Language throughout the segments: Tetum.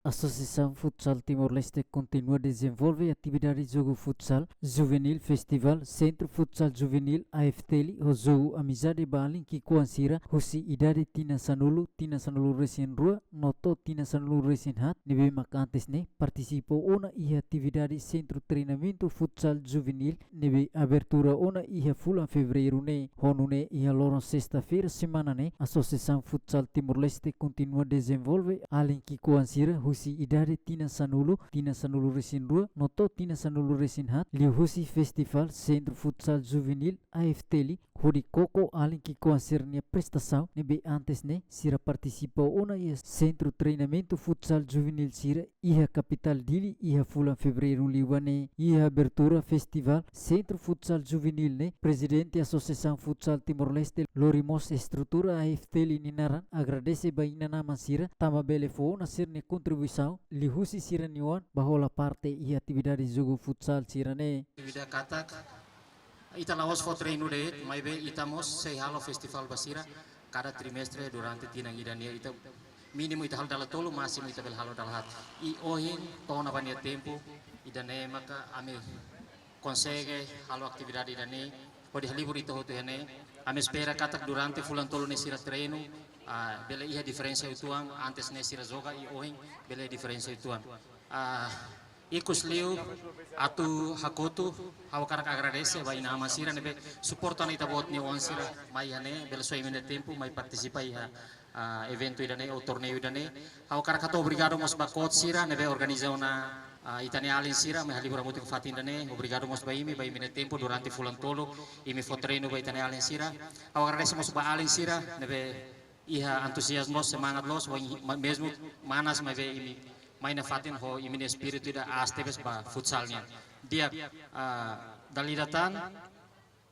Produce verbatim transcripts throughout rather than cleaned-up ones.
Asosiasaun Futsal Timor-Leste kontinua dezenvolve atividade jogu futsal juvenil, festival Sentru Futsal Juvenil, A F T L, ho jogu amizade ba alin ki'ikoan sira husi idade tinan sanulu, tinan sanulu-resin-rua no to'o tinan sanulu-resin-haat, ne'ebé mak antes ne'e partisipa ona iha atividade Sentru Treinamentu Futsal Juvenil ne'ebé abertura ona iha fulan Fevereiru ne'e. Ho nune'e iha loron sesta-feira semana ne'e, Asosiasaun Futsal Timor-Leste kontinua dezenvolve alin ki'ikoan sira husi idade tinan sanulu, tinan sanulu-resin-rua no to'o tinan sanulu-resin-haat, liuhusi festival Sentru Futsal Juvenil, A F T L, hodi koko alin ki'ikoan sira-nia prestasaun ne'ebé antes ne'e sira partisipa ona iha Sentru Treinamentu Futsal Juvenil sira iha kapitál Dili iha fulan Fevereiru liubá ne'e. Iha abertura festival Sentru Futsal Juvenil ne'e, Prezidente Asosiasaun Futsal Timor-Leste lori mós estrutura A F T L nia naran, agradese ba inan-aman sira tanba bele fó ona sira-nia kontribuisaun liuhusi sira-nia oan ba hola parte iha atividade jogu futsal sira-ne'e. Vida katak, ita la'ós fó treinu de'it, maibé ita mós sei halo festival ba sira kada trimestre durante tinan ida nian. Ita mínimu ita halo dala tolu, másimu ita bele halo dala haat. I ohin to'o ona ba nia tempu, ida-ne'e maka ami konsege halo atividade ida-ne'e hodi halibur ita hotu iha ne'e. Ami espera katak durante fulan tolu ne'e sira treinu, ah, bele iha diferensa uitoan, antes ne'e sira joga i ohin bele diferensa uitoan. Ah, ikusliu atu hakotu, ha'u hakarak agradese ba inan-aman sira ne'ebé suporta ona ita-boot nia oan sira mai iha ne'e, bele soe imi-nia tempu mai partisipa iha, ah, eventu ida-ne'e ou torneiu ida-ne'e. Ha'u hakarak hato'o obrigadu mós ba coach sira ne'ebé organiza ona, ah, ita-nia alin sira mai halibur hamutuk fatin ida-ne'e. Obrigadu mós ba imi, ba imi-nia tempu durante fulan tolu, imi fó treinu ba ita-nia alin sira. Ha'u agradese mós ba alin sira ne'ebé iha entuziazmu, semangat loos, wa-, ma-, mezmu manas, maibé imi mai nafatin ho imi-nia espíritu ida aas tebes ba futsal nian. Di'ak, ah, dala ida tan,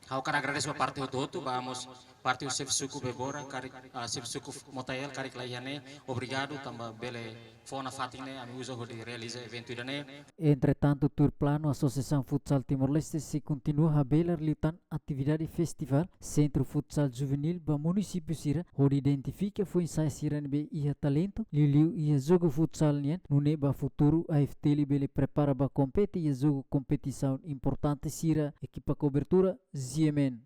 ha'u hakarak agradese ba parte hotu-hotu, ba mós parte husi xefe suku Bebora, karik, ah, xefe suku Motael, karik la iha ne'e, obrigadu, tanba bele fó nafatin ne'e, ami uza hodi realiza eventu ida-ne'e. Entretantu, tuir planu, Asosiasaun Futsal Timor-Leste sei kontinua habelar liután atividade festival Sentru Futsal Juvenil ba munisípiu sira, hodi identifika foin-sa'e sira ne'ebé iha talentu, liuliu iha jogu futsal nian, nune'e ba futuru A F T L bele prepara ba kompete iha jogu kompetisaun importante sira. Ekipa kobertura, G M N.